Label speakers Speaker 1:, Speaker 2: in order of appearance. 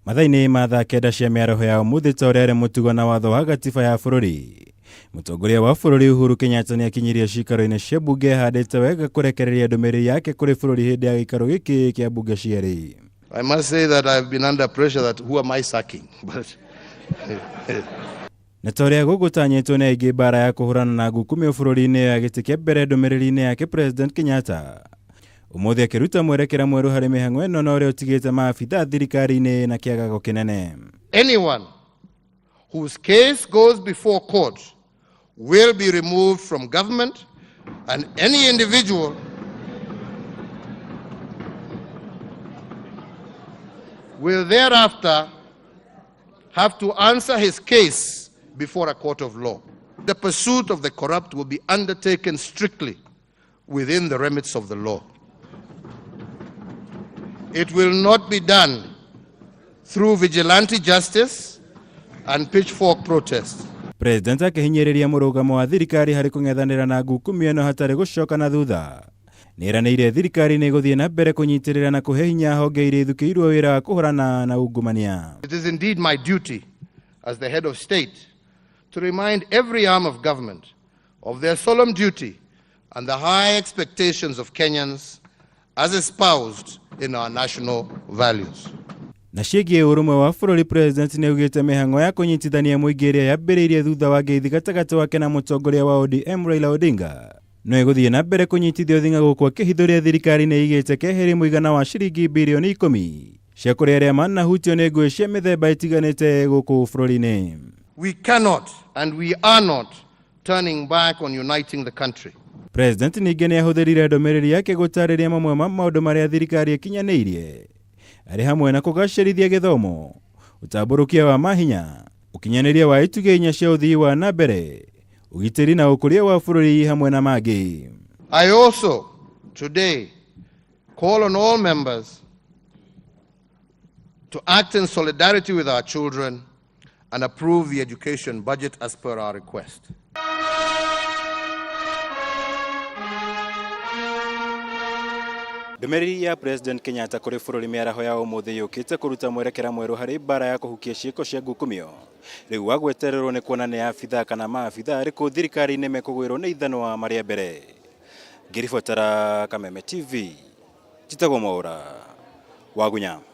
Speaker 1: Mathaa-inĩ ma thaa kenda cia mĩaraho ya ũmũthĩ ta ũrĩa arĩ mũtugo na watho wa gatiba ya bũrũri, mũtongoria wa bũrũri Uhuru Kenyatta nĩ akinyirie ciikaro-inĩ cia mbunge ehandĩte wega kũrekereria ndũmĩrĩri yake kũrĩ bũrũri hĩndĩ ya gĩikaro gĩkĩ kĩa mbunge cierĩ.
Speaker 2: I must say that I've been under pressure that who am I sacking? But
Speaker 1: Na ta ũrĩa gũgũtanyĩtwo nĩ aingĩ mbara ya kũhũrana na ngukumio bũrũri-inĩ ya gĩtĩ kĩa mbere ndũmĩrĩri-inĩ yake President Kenyatta ũmũthĩ akĩruta mwerekera mwerũ harĩ mĩhang'o ĩno na ũrĩa ũtigĩte maabitha thirikari-inĩ na kĩagago kĩnene.
Speaker 2: Anyone whose case goes before court will be removed from government, and any individual will thereafter have to answer his case before a court of law. The pursuit of the corrupt will be undertaken strictly within the remits of the law. It will not be done through vigilante justice and pitchfork protests.
Speaker 1: President akĩhinyĩrĩria mũrũgamo wa thirikari harĩ kũng'ethanĩra na ngukumio ĩno hatarĩ gũcoka na thutha. Nĩeranĩire thirikari nĩ ĩgũthiĩ na mbere kũnyitĩrĩra na kũhe hinya honge iria ithukĩirwo wĩra wa kũhũrana na ungumania.
Speaker 2: It is indeed my duty as the head of state to remind every arm of government of their solemn duty and the high expectations of Kenyans as espoused in our national values.
Speaker 1: Na ciĩgiĩ ũrũmwe wa bũrũri, President nĩaugĩte mĩhang'o ya kũnyitithania mũingĩ ĩrĩa yambĩrĩirie thutha wa ngeithi gatagatĩ wake na mũtongoria wa ODM Raila Odinga no ĩgũthiĩ na mbere kũnyitithio thing'a gũkũ akĩhithũria thirikari nĩ ĩigĩte keheri mũigana wa ciringi birioni 10 cia kũrĩ arĩa manahutio nĩ ngũĩ cia mĩthemba ĩtiganĩte gũkũ bũrũri-inĩ.
Speaker 2: We cannot and we are not turning back on uniting the country.
Speaker 1: President ningĩ nĩ ahũthĩrire ndũmĩrĩri yake gũtarĩria mamwe ma maũndũ marĩa thirikari ĩkinyanĩirie arĩ hamwe na kũgacĩrithia gĩthomo, ũtambũrũkia wa mahinya, ũkinyanĩria wa itugĩ inya cia ũthii wa na mbere, ũgitĩri na ũkũria wa bũrũri hamwe na mangĩ.
Speaker 2: I also today call on all members to act in solidarity with our children and approve the education budget as per our request.
Speaker 1: Ndũmĩrĩri ya President Kenyatta kũrĩ bũrũri mĩaraho ya ũmũthĩ yũkĩte kũruta mwerekera mwerũ harĩ mbara ya kũhukia ciĩko cia ngukumio. Rĩu wa gwetererwo nĩ kuona nĩ abithaa kana maabithaa arĩkũ thirikari-inĩ mekũgwĩrwo nĩ ithanwa marĩa mbere. Ngĩribotera Kameme TV, njĩtagwo Mwaũra Wagunya.